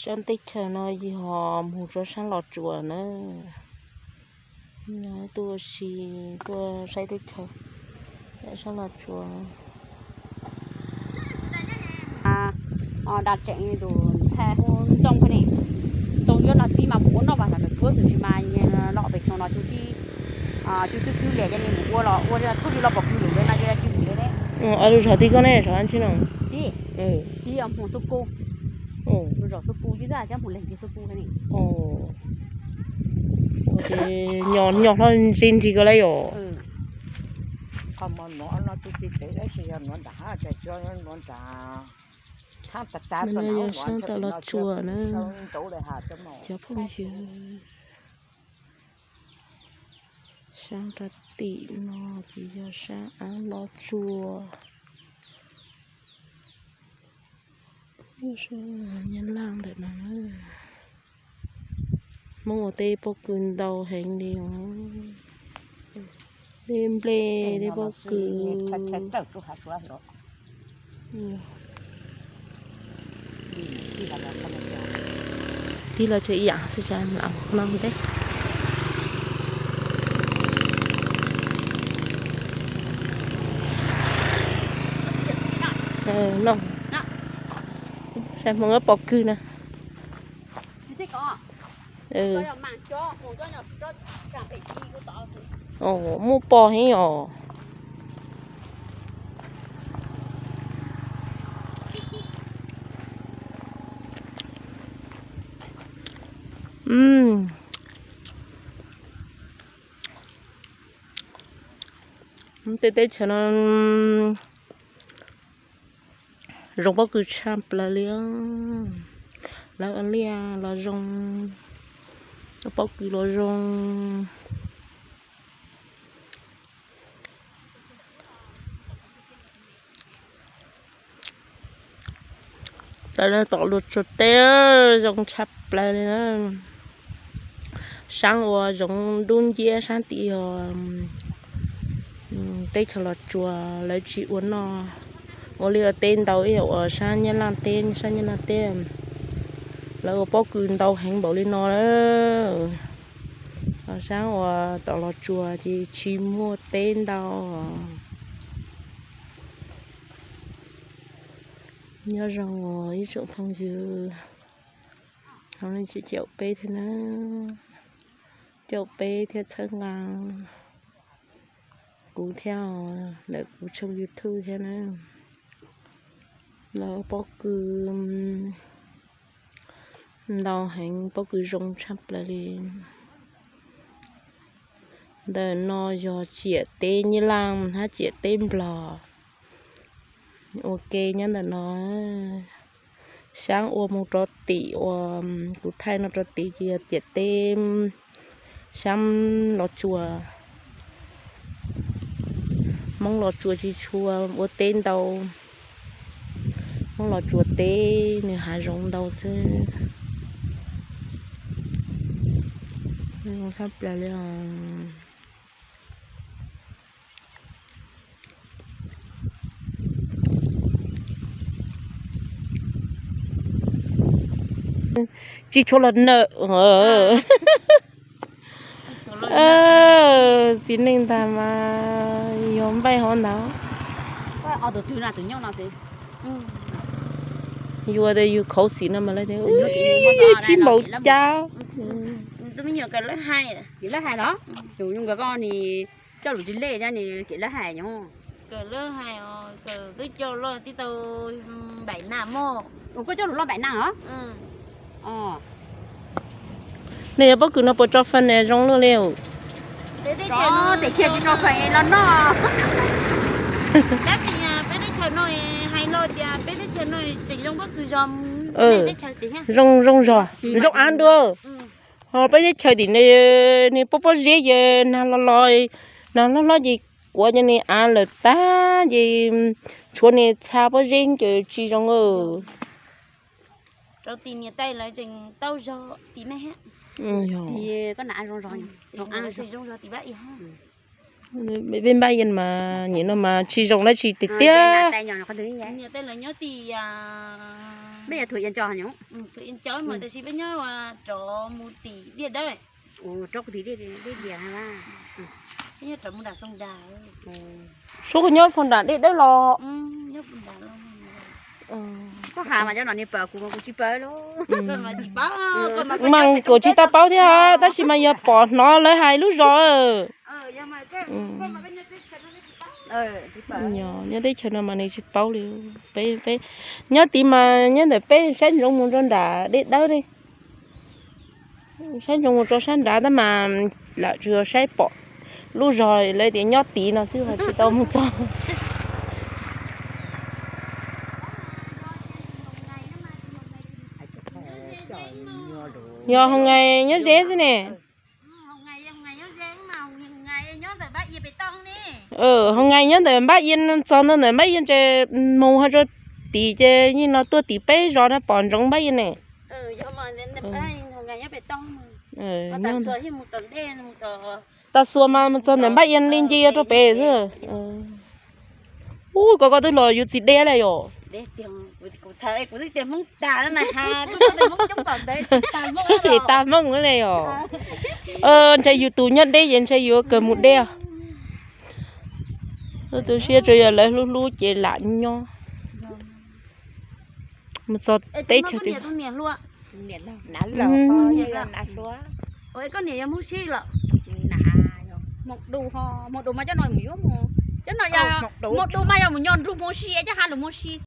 Sab teb chaws no yog mus rau sab Los Tsuas na. Tuaj ua si, tuaj saib teb chaws sab Los Tsuas. Da tseem tus ntxhais hu Ntxoo ne, Ntxoo yuav no txiv mas mus ua noj vas los tsuab xwb, tsis mas los pem xyoo no cus tsis, cus twb twb liam ces nws mus ua los ua thiaj li los pom kwv lawm no ces tsis mus li. Tus zog tib koj ne, zog ab tsi no? Tib, tib Hmoob Xub Pub. Zos Xub Pub, Hmoob Leeg Xub Pub ne. Ces nyo hlob ntse nrig ko lauj yom. No yog sab tom Los Tsuas na, cov phooj ywg. Sab rau tim no ces yog sab av Los Tsuas. Nyab Laj ntawm no. Hmoob ua teb pob kws ntau heev li os. Tej nplej, tej pob kws. Tib los tsuas ib yam xwb, no teb. No, saib Hmoob pob kws na. Muaj pos heev os. Tej teb chaws no zoo pob kws tshaj plaws li. Lawv ua liaj los zoo, pob kws los zoo. Tawm no tom Los Tsuas teb zoo tshaj plaws li na. Sab uas zoov dub nciab sab tim os, teb chaws Los Tsuas lawv tsis ua noj, ua liaj ua teb ntau ib yam uas sab Nyab Laj teb, sab Nyab Laj teb lawv ua pob kws ntau heev npaum li no. Sab uas tom Los Tsuas ces tsis muaj teb ntau. Nyob zoo ib tsoom phooj ywg, ho nej tsis caum peb thiab na, caum peb thiab txhawb nqa kuv thiab, ntawm kuv tshooj YouTube thiab na. Lawv pob kws ntau heev, pob kws zoo tshaj plaws li. Ntawm no yog ciam teb Nyab Laj hab ciam teb Nplog. Ua ke nyob ntawm no, sab ua mus rau tim uas kuv thaij no rau tid ces yog ciam teb sab Los Tsuas. Hmoob Los Tsuas tsis tshua ua teb ntau, Hmoob Los Tsuas teb nws hav zoov ntau xwb. Zoo tshaj plaws li os. Tsis tshua los nawm. Txiv neej ntag mas yuav npaij hauv ntawd. Yuav tus yus khuv xim no mas lawv tias tsis npaum cas. Kawm lab hais los? Tus nkawd ko ni coj lus tsis lej thiab ni kawm lab hais nyob. Kawm lab hais, kawm twb coj loj tib tau npaim nas mog. Koj coj lus loj npaim nas os? Nej yuav pob kws no puas tso fais ne zoo luaj li? Peb teb chaws no tsis tso fais los noj. Tab sis peb teb chaws no hais los tias peb teb chaws no tseem zoo pob kws zog. Zoo, zoo zog, zoo av dua. Ho peb teb chaws tim ne, nws pob pob zeb ces nag los los, nag hlob hlob ces kuav ces nws av lawm tag ces tshuav nws txha pob zeb ces tsis zoo. Rau tim niam tais lawv tseem tau zog tim me. Koj na zoo zog, peb npaj yeej mas nyem no mas tsis zoo dab tsi tiag tiag. Niam tais lawv nyob tim Peb nyob Thuam Ia Nco nyuj. Thuam Ia Nco mas tab sis peb nyob rov mus tim Diaj Dawb. Rov tim Diaj Diaj. Peb nyob rov mus nram Xoo Nras. Suab kuv nyob puag nram Diaj Dawb los. Koj has mas cov no nws pom kuv mas kuv tsis paub los. Mas kuv tsis tau paub thiab tab sis mas yog pom hnov lawv hais lub zos. Nyob teb chaws no mas nws tsis paub li. Peb nyob tid mas nyob ntawm peb saib ntsoov mus rau nram Diaj Dawb li. Saib ntsoov mus rau sab nrad tab mas lam tsuas saib pom lub zos lawv tias nyob tid no xwb ho tsis tau mus txog. Yog Hoo Nais nyob ze xwb ne. Hoo Nais nyob ntawm Npab Ia txog ntawm Npab Ia ntses mus ho rau tim ces yeej no tuaj tim peb zos no pom ntsoov Npab Ia ne. Tag xuas mas mus txog ntawm Npab Ia li nce rau pem xwb. Ub, koj koj twb los yuav txiv deb li yom. Tag Hmoob li yom. Ntshe yus tus nyob deb ces ntshe yuav kawg mus deb. Lub tu siab tsuas yog lawv hlub hlub ces lam nyob. Mus txog teb chaws twg. Koj niam yog Hmoob Sib los? Hmoob Dum, Hmoob Dum mas cov no mus yuav mus, cov no, Hmoob Dum mas yog mus nyob nrug Hmoob Sib, cov ha lus Hmoob Sib.